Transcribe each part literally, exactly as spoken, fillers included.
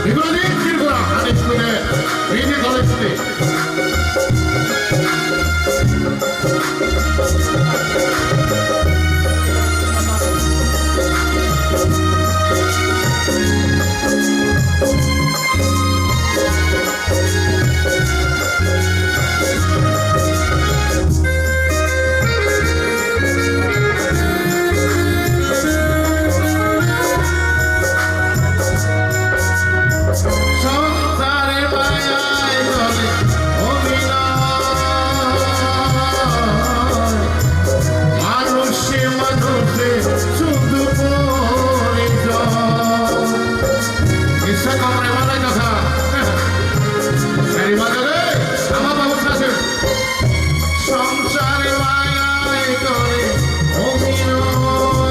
Ibrahim Tripura, Anish Kude, Rene College City. Isa kok rema lai kasa. Rema lai, ama babu kasa. Songsare mayai kore obinoy,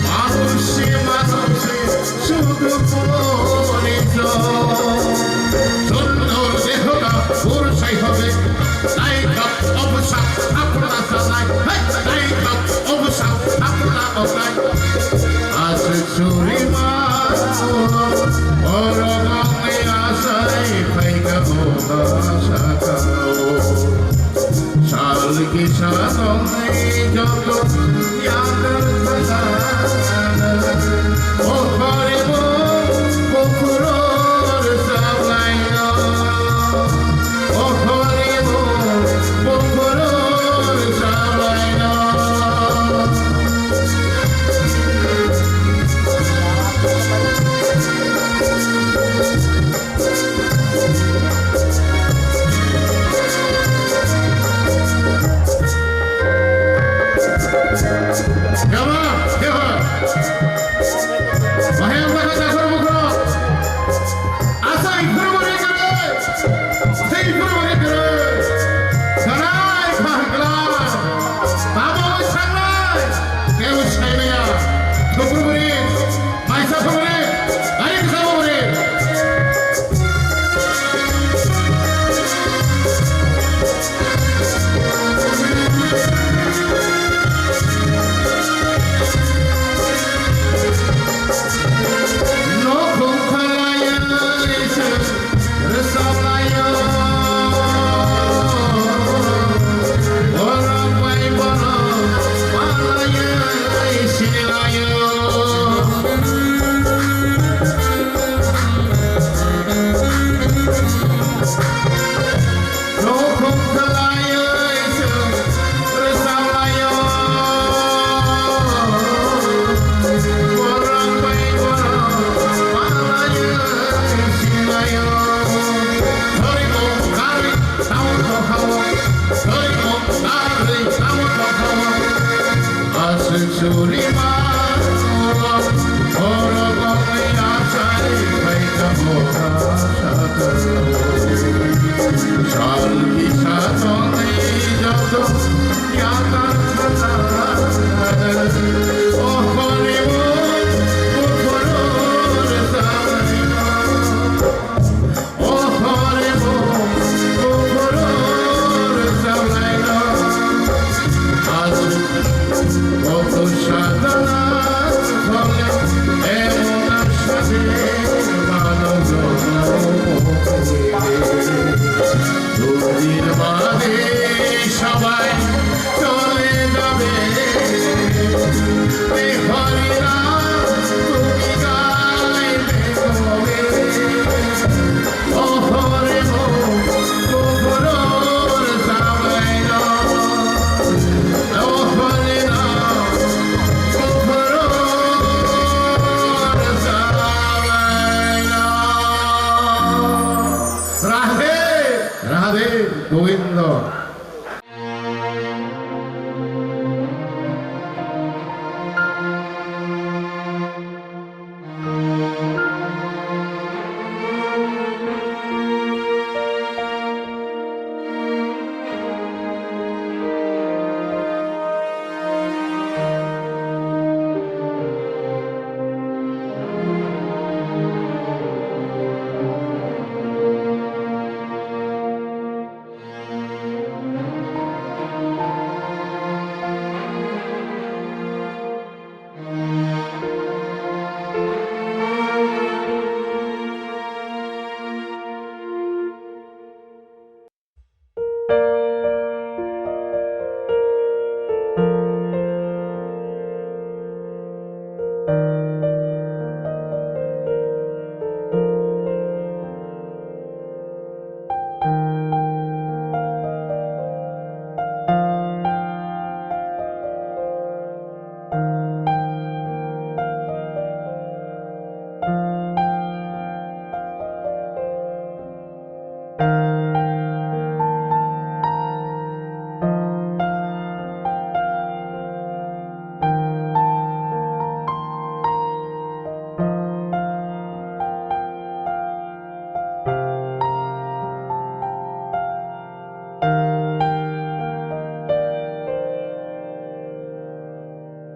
manushe manushe sudhu porijoy. Sundor dehoga pursai hobe, naithok obosa apna sanai, hey, naithok obosa apna okai. Aswk suri mano, oro nongni asai phaikha o sakao. Sal kisa nongni joto yakar khana. O hare bo, buphuro rwchap laino. O hare bo, buphuro rwchap laino. Yama, yama. Bahai ang bakal dasar bukro. Asai purwari kare. Sei purwari kare. Sanai pahakla. Tamo sanai. Teo saimaya. Thupurwari. Maisa thumri, gari kisa thumri. Nokhung khalaya lisa. Rwchapnaio, borok bai borok, malaiwi sinilaio. Nokhung khlaiwi chwng rwchapnaio, borok bai borok, malaiwi sinilaio. Aswk suri mano, borok wngwi achai phaikha mokha sakao. Sal kisa tongwi joto yakar khana, o horibo buphuru rwchapnaino. O hore bo, o horo rwchapnaino. Achu, o to sadana, hole, emon asade, mano jono, hole. Dudin bade, sabai, chole jabe. Ei horira, tumi gaide hobe. Radhe, Radhe, Govindo.